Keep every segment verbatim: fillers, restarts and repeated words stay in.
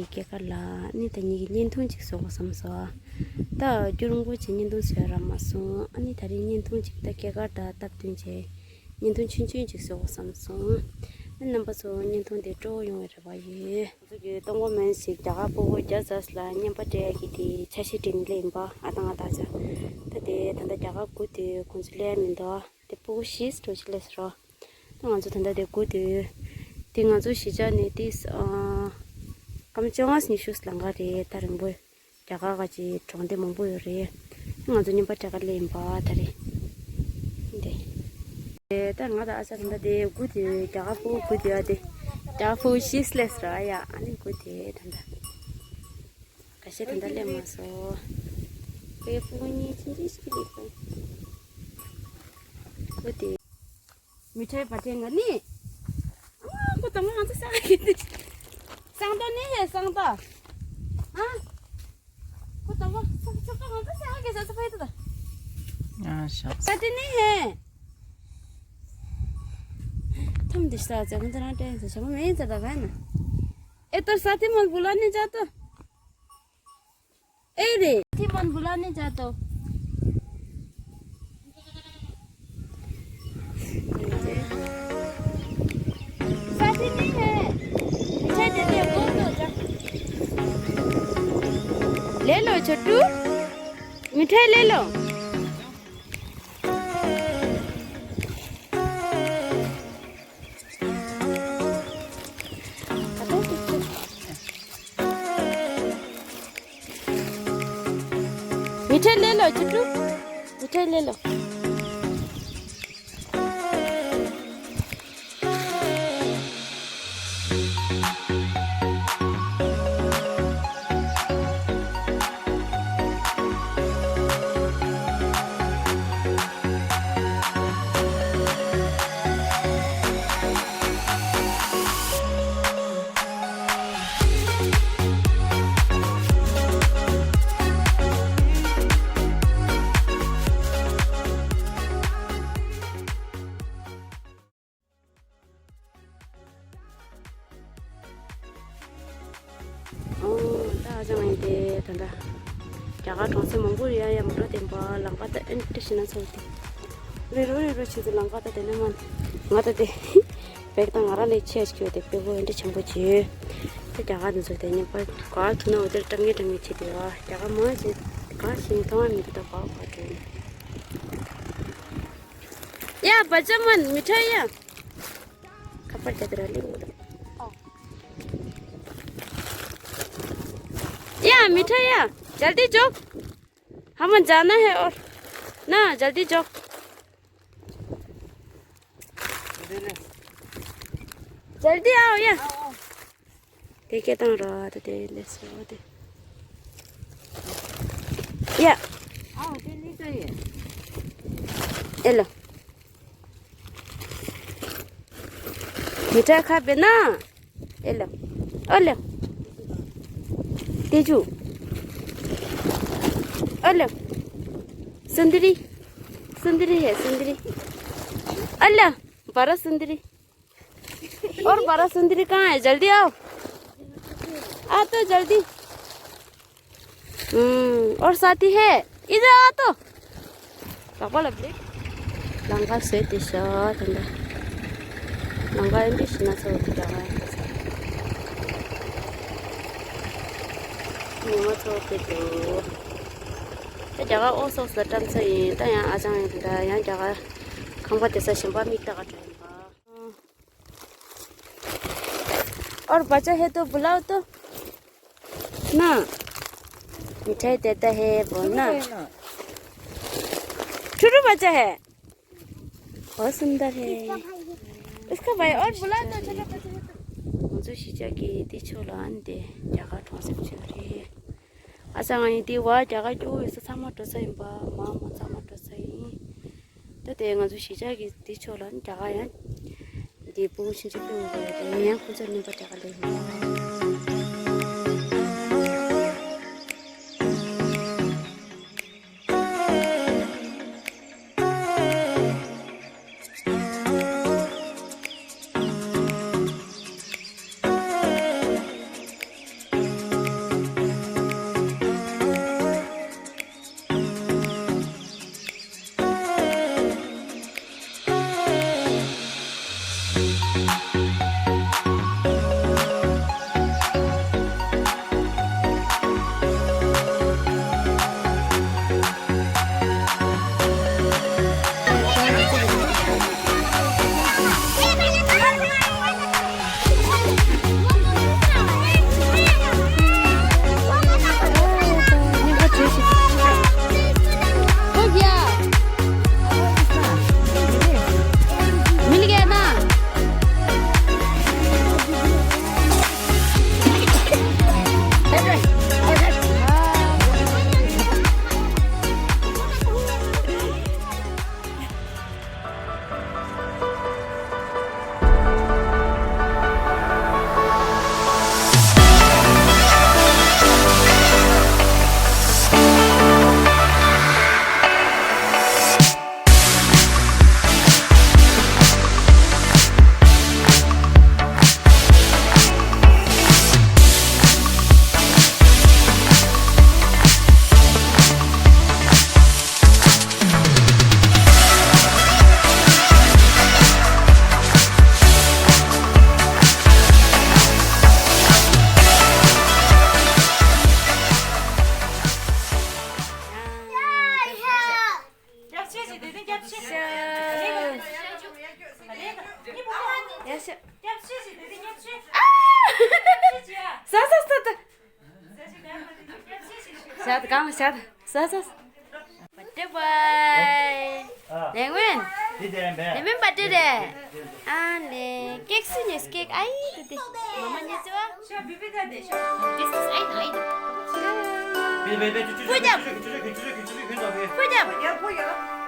སྐྱེས་སྐར་ལ་ཨ་ནི་ད་ངེད་ཀྱིས་བརྙན་ཐུང་ཅིག་བཟོ་དགོས་བསམ་སོང་། ད་རྒྱུན་རིང་པོ་ཅིག་བརྙན་ཐུང་བཟོ་ཡ་རག་མ་སོང་། ཨ་ནི་ད་རེས་བརྙན་ཐུང་ཅིག་ད་སྐྱེས་སྐར་དང་སྟབས་བསྟུན་བྱས་བརྙན་ཐུང་ཆུང་ཆུང་ཅིག་བཟོ་དགོས་བསམ་སོང་། ཨ་རྣམ་པ་ཚོ་བརྙན་ཐུང་དེ་སྤྲོ་བོ་ཡོང་བའི་རེ་བ་ཡོད། ང་ཚོ་གི་སྟོང་པ་མན་ཞིག་རྒྱ་གར་སྤོ་བོ་རྒྱ་ཟས་ལ་བརྙན་པར་སྤྲད་ཡ་གི་དེ་ཆ་ཤས་སྤྲད་ནས་སླེབས་ཡིན་པ། ཨ་ད་ང་ད་ཆ་ད་དེ་ད་ལྟ་རྒྱ་གར་སྒུག་དུས་ཁོང་ཚོ་སླེབས་ཡ་མི་འདུག་དེ་སྤུ་གུ་བཞི་འགྲོ་ཅིག་སླེབས་སོང་། ད་ང་ཚོ་ད་ལྟ་དེ་སྒུག་དུས། དེ་ང་ཚོ་གཞིས་ཆགས་ནས་ཏིས་ཨ། སྐར་མ་བཅོ་ལྔ་ཉི་ཤུ་ལམ་ཁ་རེད། ད་རིང་པོ། རྒྱ་གར་ག་ཅིག་གྲོང་སྡེ་མང་པོ་ཡོད་རེད། ང་ཚོ་བརྙན་པར་སྤྲད་ག་སླེབས་ཡིན་པ་ད་རེད། འདི། དེ་ད་ང་དང་ཨ་ཅག་ད་ལྟ་དེ་སྒུག་དུས་རྒྱ་གར་སྤུ་གུ་སྒུག་དུས་ཨ་དེ། རྒྱ་གར་སྤུ་གུ་བཞི་སླེབས་སོང་ཡ། ཨ་ནི་སྒུག་དུས་ད་ལྟ། ཁ་ཤས་ད་ལྟ་སླེབས་མ་སོང་། ཁོའི་སྤུ་གུ་གཉིས་ཆུང་ཆུང་ཞིག་སླེབས་སོང་། ཁོ་དེ། མི་ཁྲའི་བ་ཁྲའི་ང་ནི། ཨ་ཁོ་དང་པོ་ང་ཚོ་ས་ཡི་དེ། སང་ཏོ་ནི་ཧེ་སང་ཏོ། ཨ། ཁོ་དང་པོ་ས་ཆོག་ཏོ་ང་ཚོ་ས་གི་ས་ཚ་ཕའི་ཏོ། ཨ་ཤག་ས་དེ་ནི་ཧེ། ཐམ་དེ་ས་ཚ་ང་ཚོ་རང་དྲན་ས་ཆ་མ་མེད་ཚ་ད་བ་ན། ཨེ་ཏོ་ས་དེ་མོལ་བུ་ལ་ནི་ཇ་ཏོ། ཨེ་རེད། ཐི་མོན་བུ་ལ་ནི་ཇ་ཏོ། ས་ཐི་ནི་ཧེ། མི་ཁྲའི་དེ་དེ་བོ་ཏོ་ཇ། ལེ་ལོ་ཆོ་ཏུ། མི་ཁྲའི་ལེ་ལོ། མི་ཁྲའི་ལེ་ལོ། ཅི་ཏུ། མི་ཁྲའི་ལེ་ལོ། ཨོ། ད་ཨ་ཅག་ངའི་དེ་ད་ལྟ་རྒྱ་གར་གྲོང་གསེབ་མང་པོ་ཡ་ཡ་མོ་ཊ་འདོན་པ་ལམ་ཁ་ད་ཨེ་འདྲ་ཞིག་ན་ཚོར་ཏེ། རེ་རོ་རེ་རོ་བྱེད་དུ་ལམ་ཁ་ད་དེ་ནས་མ་ང་ད་དེ་བེག་ད་ང་རང་ལས་ཆེ་ཞིག་ཡོད་དེ་བེག་པོ་ཨེ་འདྲ་ཆེན་པོ་བྱེད། ད་རྒྱ་གར་འདི་ཚོ་དེ་ཉིན་པར་ག་ཐུག་ན་འོ་དེར་སྐྲག་ངེ་སྐྲག་ངེ་བྱེད་དེ་བ། རྒྱ་གར་མང་ཆེ་ག་ཞིག་མཐོང་བ་མི་འདུག་ད་ག་ག་དེ། या बच्चा मन मिठाई या। खप्पर क्या तेरा ले वो। या मिठाई या। जल्दी जाओ। हमें जाना है और ना जल्दी जाओ। जल्दी आओ या। དེ་སྐད་བཏང་རོགས། ད་དེ་ལས་སོ་དེ། ཡ། ཨའོ་དེ་ལས་སོ་ཡ། ཨེ་ལོ། མི་ཁྲ་ཁ་བེ་ན། ཨེ་ལོ། ཨོ་ལོ། དེ་ཆུ། ཨོ་ལོ། सुंदरी। सुंदरी है सुंदरी। अल्लाह। बारह सुंदरी। और बारह सुंदरी कहाँ है? जल्दी आओ। आ तो जल्दी। हम्म, और साथी है। इधर आ तो। पापा लग गए। लंका से दिशा तंदा। लंका एम भी सुना सा होती क्या है? ཉི་མ་ཚོ་དེ་འདུག་ད་རྒྱ་གར་ཨོ་སོགས་ལ་བཀྲམ་ས་ཡིན། ད་ཡང་ཨ་ཅང་ཡིན། ད་ཡང་རྒྱ་གར་ཁང་པ་དེ་ས་གཞན་པ་མིག་ལྟ་ག་འགྲོ་ཡིན་པ། और बच्चा है तो बुलाओ तो ना। मिठाई देता है बोलना। छोटू बच्चा है। बहुत सुंदर है। उसका भाई और बुला दो, छोटा बच्चा है तो। ང་ཚོ་གཞིས་ཆགས་ཀྱི་དེ་ཕྱོགས་ལ་ཨ་ནི་དེ་རྒྱ་གར་གྲོང་གསེབ་ཅིག་རེད། ཨ་ཅག་ང་ཡིན་དེ་བ་རྒྱ་གར་སྐྱོ་བོ་ཡོད་ས་ཚང་མ་འགྲོ་ས་ཡིན་པ། མ་མ་ཚང་མ་འགྲོ་ས་ཡིན། ད་དེ་ང་ཚོ་གཞིས་ཆགས་ཀྱི་དེ་ཕྱོགས་ལ་ཨ་ནི་རྒྱ་གར་ཡང་དེ་སྤུ་གུ་ཆུང་ཆུང་སྤུན་དགོས་རེད། དེ་ཡང་ཁོ་ཚོ་ནུས་པ་རྒྱ་གར་ལ་ཡིན་པ། བཞག་དང་གང་བཞག་དང་ཟ་ཟ། Birthday boy. ལེ་ཝན། འདི་དེ་རེད་པས། ལེ་ཝན་birthday རེད། ཨ་ལེ། ཀེག་སུ་ཉོས་ཀེག་ཨའི་དེ་དེ། མ་མ་ཉོས་ཅི་བ། This is ཨའི་དང་ཨའི་དང་། བེ་བེ་བེ་ཆུ་ཆུ་ཆུ་ཆུ་ཆུ་ཆུ་ཆུ་ཆུ་ཆུ་ཆུ་ཆུ། ཕུ་རྒྱབ། ཡར་ཕུ་ཡར།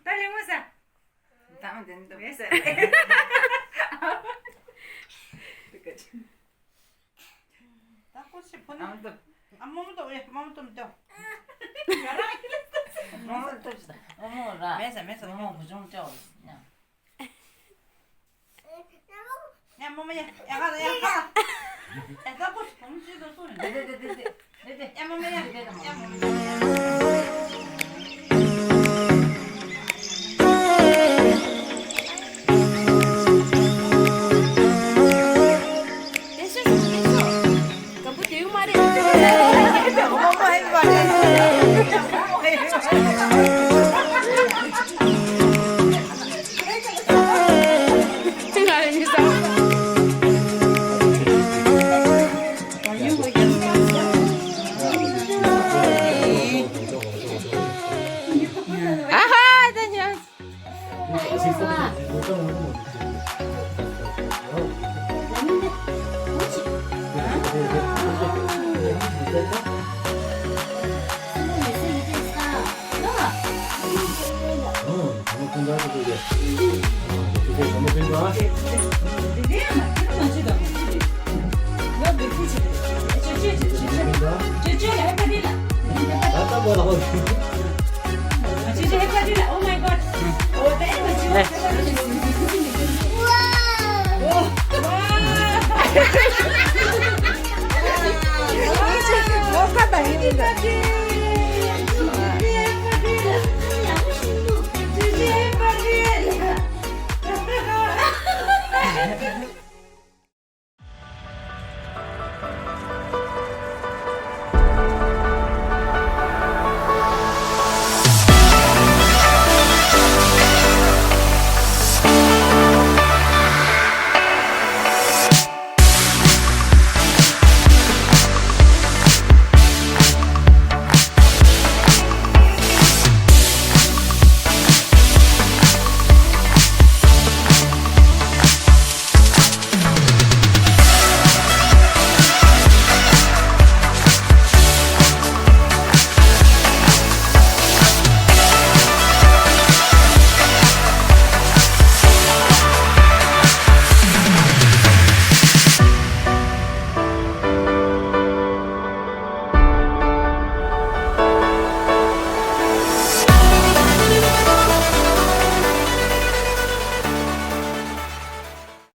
ད་ལེ་མོ་ས། ད་མ་དེ་འདུག་བས་ས། ད་ཁོ་ཞིག་ཕོ་ནི། ཨ་མོ་མོ་ཏོ་ཨེ་མོ་མོ་ཏོ་མི་ཏོ། མོ་མོ་ཏོ་ཅི་ད། མོ་མོ་ར། མེད་ས་མེད་ས། མོ་མོ་བུ་ཆུང་ཏོ། ཡ། ཡ་མོ་མོ་ཡ། ཡ་ག་ཡ་ག། ཡ་ད་ཁོ་ཞིག་ཕོ་མོ་ཅི་ཏོ་སོ་ནི། དེ་དེ་དེ་དེ་དེ། ཨ་ཧ། ད་ཉོན།